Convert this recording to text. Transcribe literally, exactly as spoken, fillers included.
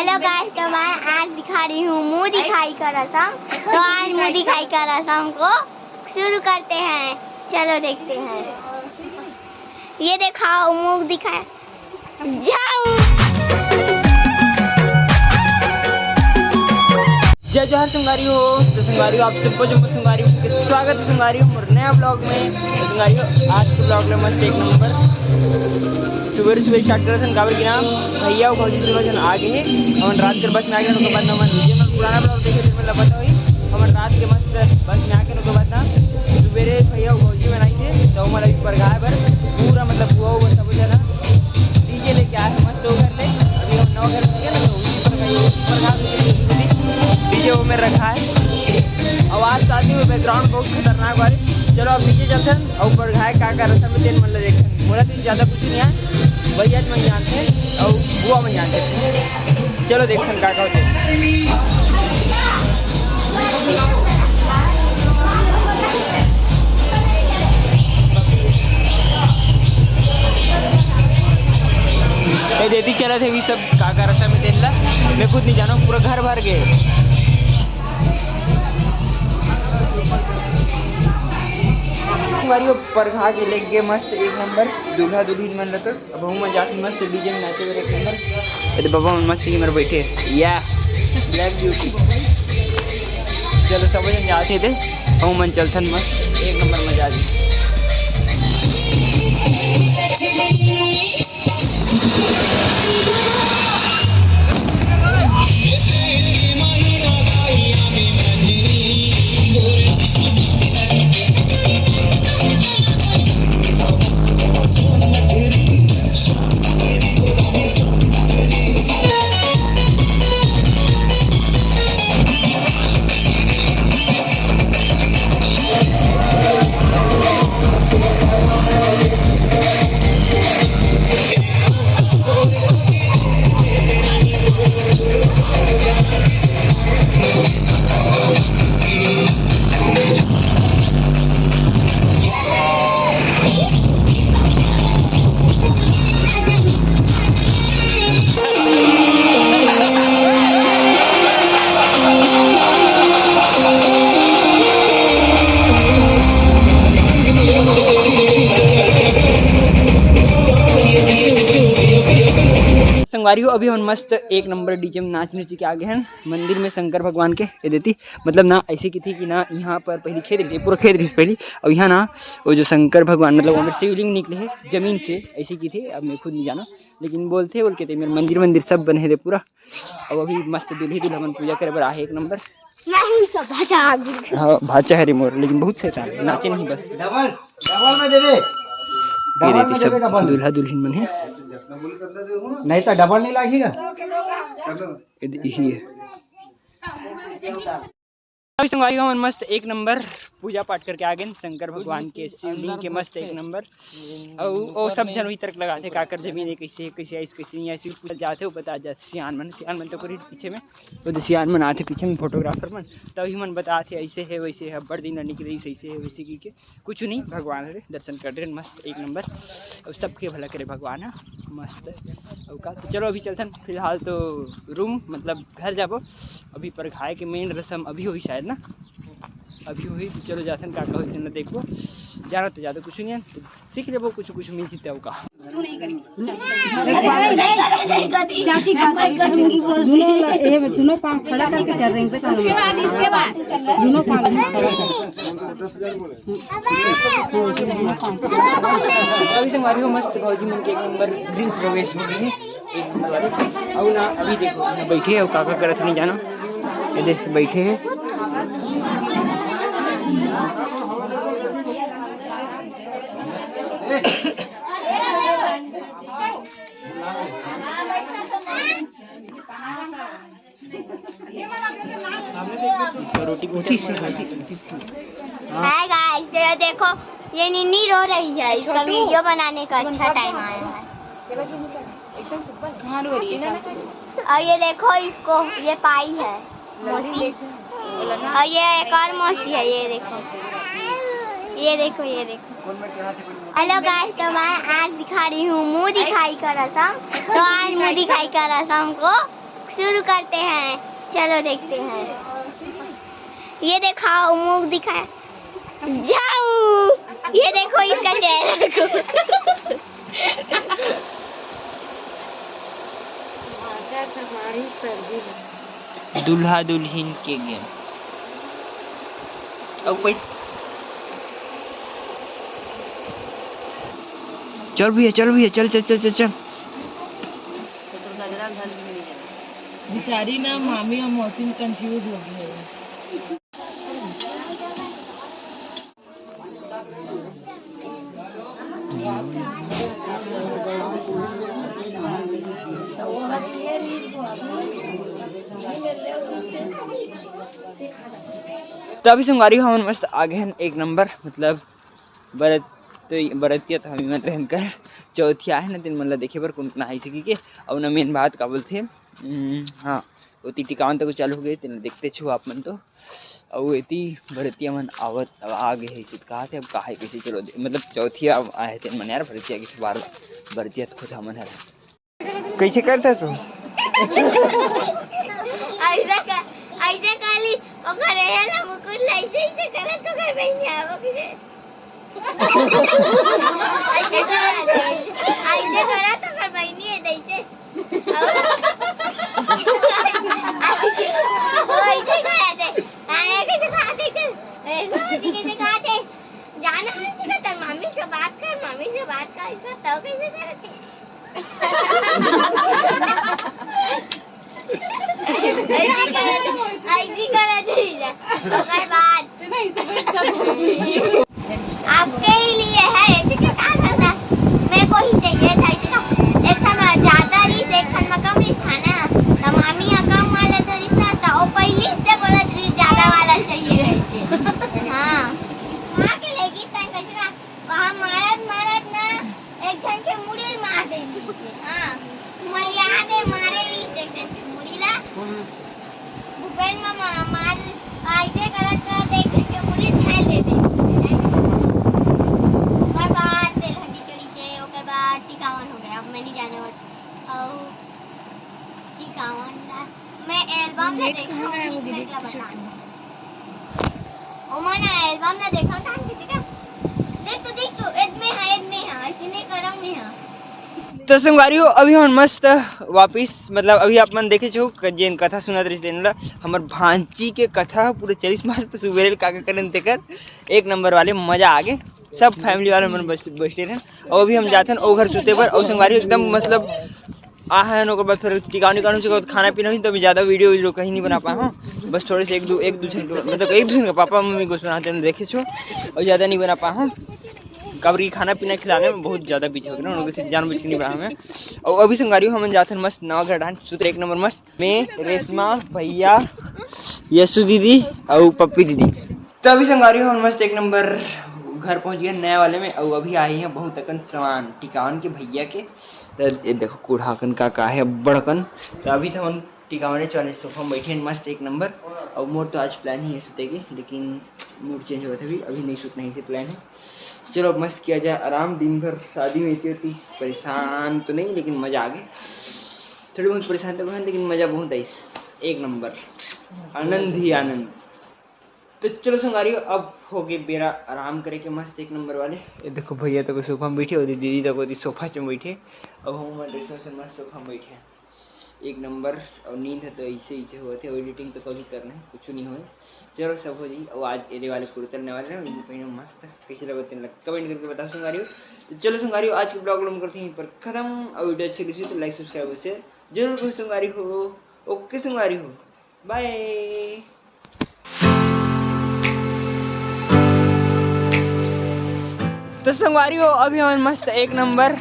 Hello गाइस, तो मैं आज दिखा रही हूँ मुंह दिखाई का रसम। तो आज मुंह दिखाई का रसम को शुरू करते हैं। चलो देखते हैं। ये दिखाओ, मुंह दिखाए। जाओ। जय जोहार संगवारी हो। तो संगवारी हो, आप सबको जम्मो संगवारी के स्वागत है संगवारी हो मोर नया ब्लॉग में। तो संगवारी हो, आज के ब्लॉग में मस्त एक नंबर सुबह सुबह स्टार्ट करत हन, काबर कि ना भैया अउ भौजी दोनों झन आ गे हे। हमन रात के बस में आ गे, ओकर बाद ना हमन जे मन पुराना ब्लॉग देखे, तेमन ला पता होही। हमन रात के मस्त बस में आके ओकर बाद ना सुबेरे भैया अउ भौजी मन आइस हे, तो हमन अभी परघाए बर पूरा मतलब बुआ उआ सब जना डीजे लेके आए हे मस्त ओ घर ले। अभी हम नवा घर में ना, तो उसी पर भाई उसी पर घास उसी डीजे वो में रखा है। आवाज तो आती है, बैकग्राउंड बहुत खतरनाक वाली। चलो अब नीचे चलते हैं और ऊपर घाय का का रसम है तेन मन ला देखते हैं। मोला तो ज्यादा कुछ नहीं है, भैया मन जानते हैं और बुआ मन जानते हैं। चलो देखते हैं का का होते हैं। ए, देती चलत हे, भी सब का का रसम है तेन ला मैं खुद नहीं जानव, पूरा घर भर गे। हमारी वो परघा के लेके मस्त एक नंबर दूल्हा दुल्हन मन रहता। अब हम जात मस्त डीजे में नाचे बर एक नंबर। अरे बाबा मन मस्त ही मर बैठे या ब्लैक ब्यूटी। चलो सब जन जाते थे, हम मन चलथन मस्त एक नंबर मजा आ जाए। संगवारी हो, अभी हम मस्त एक नंबर डीजे में नाच नच के आ गए हैं मंदिर में शंकर भगवान के। ये देती मतलब ना ऐसे की थी कि ना यहाँ पर पहली खेत रही, पूरा खेत रही पहली, और यहाँ ना वो जो शंकर भगवान मतलब वहाँ पर शिवलिंग निकले है जमीन से, ऐसे की थी। अब मैं खुद नहीं जाना, लेकिन बोलते बोल के थे मेरे मंदिर मंदिर सब बने थे पूरा। अब अभी मस्त दुल्ही दुल्हा मन पूजा करे बर आहे एक नंबर। नहीं सब भाचा आ गई। हाँ भाचा है रे मोर, लेकिन बहुत शैतान है, नाचे नहीं बस। डबल डबल में देवे। ये डबल देती में सब देवे डबल। दूल्हा दुल्हन मन है। नहीं तो डबल नहीं लागेगा। ये दे-, यही है। अभी संगवारी हो मन मस्त एक नंबर पूजा पाठ करके आ गए शंकर भगवान के शिवलिंग के मस्त एक नंबर। और वो सब जन वही तर्क लगाते काकर जमीन है कैसे कैसे आइस कैसे नहीं आइस पूछल जाते हो बता जाते सियान मन सियान मन तो करी पीछे में। तो सियान मन आते पीछे में फोटोग्राफर मन तभी मन बताते ऐसे है वैसे है बड़ दिन निकले ऐसे है वैसे की के कुछ नहीं भगवान रे दर्शन कर रहे मस्त एक नंबर। अब सबके भला करे भगवान है मस्त। और का तो चलो अभी चलथन फिलहाल तो रूम मतलब घर जाबो। अभी परघाए के मेन रसम अभी होही शायद ना अभी होही तो चलो जाथन का का होही ना देखबो। जाना तो ज्यादा कुछ नहीं है तो सीख लेबो कुछ कुछ मिल जीते का। चाची का दोनों पाँव खड़ा करके चल रही है दोनों पाँव खड़ा करके। अभी से हमारी हो मस्त भौजी मन के एक नंबर गृह प्रवेश हो गई है। एक नंबर वाली। और ना अभी देखो ना बैठे हो काका करत नहीं जाना। ये देख बैठे हैं। रोटी उठी सी खाती उठी सी। हाय गाइस, ये देखो, ये निन्नी रो रही है। इसका वीडियो बनाने का अच्छा टाइम आया है। और ये देखो इसको, ये पाई है मौसी, और ये एक और मौसी है। ये देखो, ये देखो, ये देखो। हेलो गाइस, तो मैं आज दिखा रही हूँ मुंह दिखाई का रसम। तो आज मुंह दिखाई का रसम को शुरू करते हैं, चलो देखते हैं। ये दिखाओ, मुंह दिखाए, जाऊ। ये देखो इसका चेहरा को। दूल्हा दुल्हिन के गेम। अब कोई चल भैया, चल भैया, चल, चल, चल, चल, चल। बेचारी ना, मामी और मौसी में कंफ्यूज हो गई है। तो अभी संगवारी हो, हमन मस्त आ गए हैं एक नंबर, मतलब बरत तो बरतिया तो हम मन रहन कर चौथिया है ना, तेन मन ला देखे बर कुन कुन आइस कहिके। अउ ना मेन बात का बोलथे, हम्म, हाँ, ओती टिकावन तक चालू हो गए, तेन देखते छो आप मन तो। अउ एती बरतिया मन आवत आ गए है, सित कहा थे, अब कहा है कैसे, चलो दे-, मतलब चौथिया आए थे मन यार, बरतिया के बार बरतिया तो खुद हमन हर कैसे करता सो? ऐसे कर, ऐसे कर ली, ओकर ये ना मुकुट ला ऐसे, ऐसे करे तो कर बहन आवा किसे। ऐसे करा दे, ऐसे करा तो कर बहनी है दैसे। और वो ऐसे करा दे, आने कैसे कहा थे कर, ऐसे कैसे कहा थे, जाना है इसका, तेरे मामी से बात कर, मामी से बात कर, इसका तो कैसे करते। ऐसी करत, ऐसी करत रही जा। ओकर बाद आपके ही लिए है, ठीक है, का था? मेरे को ही चाहिए था इतना। एक ठन ज्यादा रही, एक ठन में कम रही था ना, तो मामी यहाँ कम वाले तो रिश्ता था, वो पहले से बोलत रही ज्यादा वाला चाहिए। हाँ, वहाँ के लेगी तंग कचरा, वहाँ मारत मारत ना एक झन के मुड़ी ल मार दे रहिस हे। हाँ, मैं याद है, मारे रहिस एक झन के मुड़ी ला। भूपेन मामा मार, ऐसे करत करत एक झन के मुड़ी ल फैल दे दे। ओकर बाद तेल हड्डी चढ़ी से, ओकर बाद टिकावन हो गया। अब मैं नहीं जाने वाली। और टिकावन ला मैं एल्बम में देखा हूँ, बीच में एकला बता। ओमा ना एल्बम में देखा था किसी का। देख तो, देख तो, एद में है, एद में है, ऐसे नहीं करम में है। तो संगवारी हो, अभी हम मस्त वापिस, मतलब अभी आप मन देखे छो क-, जेन कथा सुनत रहिस तेन ला, हमर भांची के कथा पूरा चलिस मस्त। सुबेरे ले का का करन तेकर एक नंबर वाले मजा आ गे। सब फैमिली वाले मन बस-, बैठे रहे। और अभी हम जाथन ओ घर सुते बर। और संगवारी एकदम मतलब आ है, ओकर बाद फिर टिकावन निकावन से खाना पीना हुई, तो अभी ज्यादा वीडियो वीडियो कहीं नहीं बना पाए हूँ। बस थोड़े से एक दो, एक दो झन के, मतलब एक दो झन के पापा मम्मी कुछ बनाते हैं, देखे छो, और ज्यादा नहीं बना पाए हूँ। काबर कि खाना पीना खिलाने में बहुत ज्यादा बिजी हो गए ना, उनके से जानबूझ के नहीं बना हमें। और अभी संगवारी हो, हमन जाथन मस्त नवा घर डाहन, सुते एक नंबर मस्त में रेशमा भैया, यशु दीदी और पप्पी दीदी। तो अभी संगवारी हो, हमन मस्त एक नंबर घर पहुंच गए नया वाले में। और अभी आए हैं बहुत अकन सामान टिकावन के भैया के। तो ये देखो कूढ़ा अकन का का है, अब्बड़ अकन। तो अभी तो हमन टिकावने वाले सोफा में बैठे हैं मस्त एक नंबर। और मोर तो आज प्लान ही है सुते के, लेकिन मूड चेंज होत है, अभी अभी नहीं सुतना ही से प्लान है। चलो अब मस्त किया जाए आराम, दिन भर शादी में इतनी होती, परेशान तो नहीं लेकिन मजा आ गया। थोड़ी बहुत परेशान तो हैं लेकिन मजा बहुत आई, एक नंबर, आनंद ही आनंद। तो चलो संगवारी हो, अब हो गए बेरा आराम करे के मस्त एक नंबर वाले। ये देखो भैया तक सोफा में बैठे, और दीदी तक ओती सोफा से बैठे, अब हम देखो से मस्त सोफा में बैठे हैं। एक नंबर। और नींद है तो ऐसे ऐसे हुआ थे, और एडिटिंग तो कभी करना है, कुछ नहीं हुए। चलो सब हो जाई। और आज एदे वाले कुर्ता लेने वाले हैं, उनको पहने मस्त, कैसे लगे तेन लग कमेंट करके बताओ संगवारी हो। तो चलो संगवारी हो, आज के ब्लॉग हम करते हैं यहीं पर खत्म। और वीडियो अच्छी लगी तो लाइक सब्सक्राइब शेयर जरूर करो संगवारी हो। ओके संगवारी हो, बाय। तो संगवारी हो, अभी हमन मस्त एक नंबर